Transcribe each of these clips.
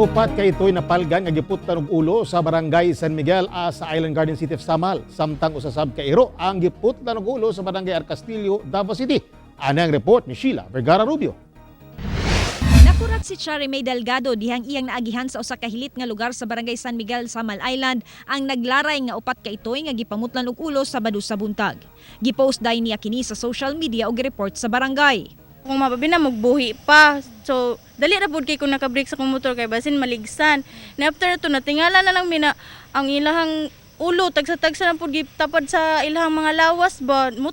Upat ka itoy napalgan nga giputlan og ulo sa Barangay San Miguel A sa Island Garden City of Samal. Samtang usa sab ka iro ang giputlan og ulo sa Barangay R. Castillo, Davao City. Ani ang report ni Sheila Vergara Rubio. Nakurat si Cherry May Delgado dihang iyang naagihan sa usa ka hilit nga lugar sa Barangay San Miguel, Samal Island ang naglaray nga upat ka itoy nga gipamutlan og ulo Sabado sa buntag. Gipost dayon niya kini sa social media ug report sa barangay. Kung mababi na magbuhi pa. So dali ra pud kay kung naka-brake sa akong motor kay basin maligsan. Na after to, natingala na lang mi na ang ilahang ulo tagsa-tagsa na pud gitapad sa ilahang mga lawas ba. Mut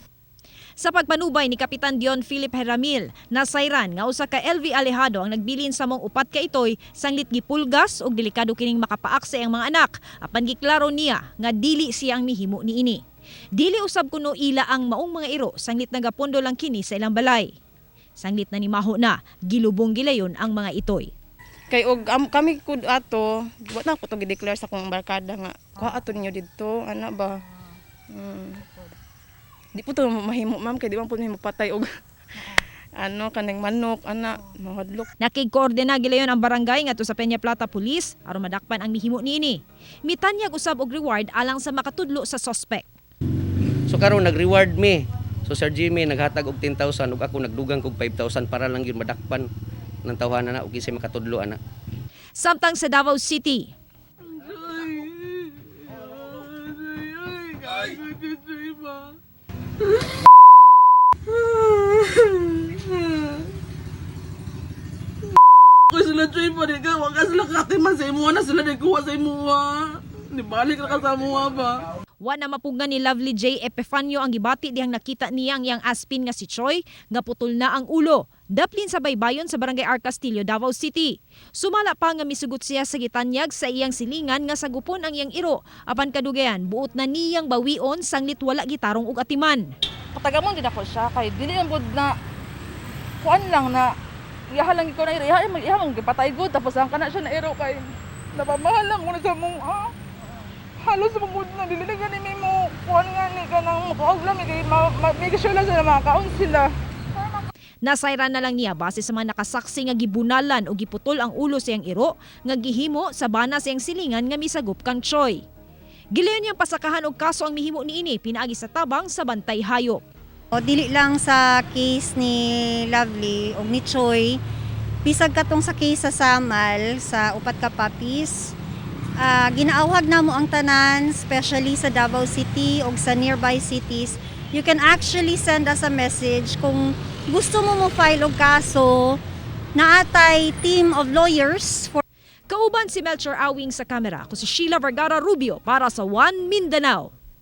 Sa pagpanubay ni Kapitan Dion Philip Heramil, nasayran nga usa ka LV Alejado ang nagbilin sa mong upat ka itoy sanglit gipulgas og delikado kining makapaak sa iyang mga anak, apan giklaro niya nga dili siya ang mihimo niini. Dili usab kuno ila ang maong mga iro sanglit nagapondo lang kini sa ilang balay. Sanglit na nimaho na, gilubong gilayon ang mga itoy. Kay og kami kud ato, wa na ko to gi-declare sa akong barkada nga kuha ato ninyo didto ana ba. Di po to mahimo, ma'am, kay di man po mahimo patay og ano kaning manok ana, mahadlok. Nakigkoordina gilayon ang barangay ngadto sa Peña Plata Police aron madakpan ang mihimo niini. Mitanyag usab og reward alang sa makatudlo sa suspect. So karon nag-reward me. So Sir Jimmy naghatag og 10,000 ug ako nagdugang kog 5,000 para lang yun madakpan ng tawhana na ug kinsay makatudlo ana. Samtang sa Davao City, Ko sila Troy pa di ka, wag ka sila katiman sa imuha na sila di kuha sa imuha. Di balik na ka sa imuha ba? Wa na mapugnan ni Lovely J. Epifanio ang gibati dihang nakita niya ang iyang aspin nga si Choi nga putol na ang ulo. Daplin sa baybayon sa Barangay R. Castillo, Davao City. Sumala pa nga misugot siya sa gitanyag sa iyang silingan nga sagupon ang iyang iro. Apan kadugayan, buot na niyang bawion sanglit wala gitarong og atiman. Patagamon din ako siya kay dili man pud na kuan lang na iyaha lang ko na iro, iyaha mag iyaha mong gipatay gud tapos ang kana siya na iro kay napamahal lang mo na sa mong ah. Halos mong na dili na gani may mo kuan nga ni kanang makaog lang kay ma, make sure lang sila makakaon sila. Nasayran na lang niya base sa mga nakasaksi nga gibunalan o giputol ang ulo sa iyang iro nga gihimo sa bana sa iyang silingan nga misagup kang Choi. Gilayon niyang pasakahan og kaso ang mihimo niini pinaagi sa tabang sa Bantay Hayop. O dili lang sa case ni Lovely o ni Choi, bisag katong sa case sa Samal sa upat ka puppies, ginaawhag namo ang tanan, especially sa Davao City o sa nearby cities. You can actually send us a message kung gusto mo mo file og kaso, naatay team of lawyers for Kauban si Melchor Awing sa kamera. Ako si Sheila Vergara Rubio para sa One Mindanao.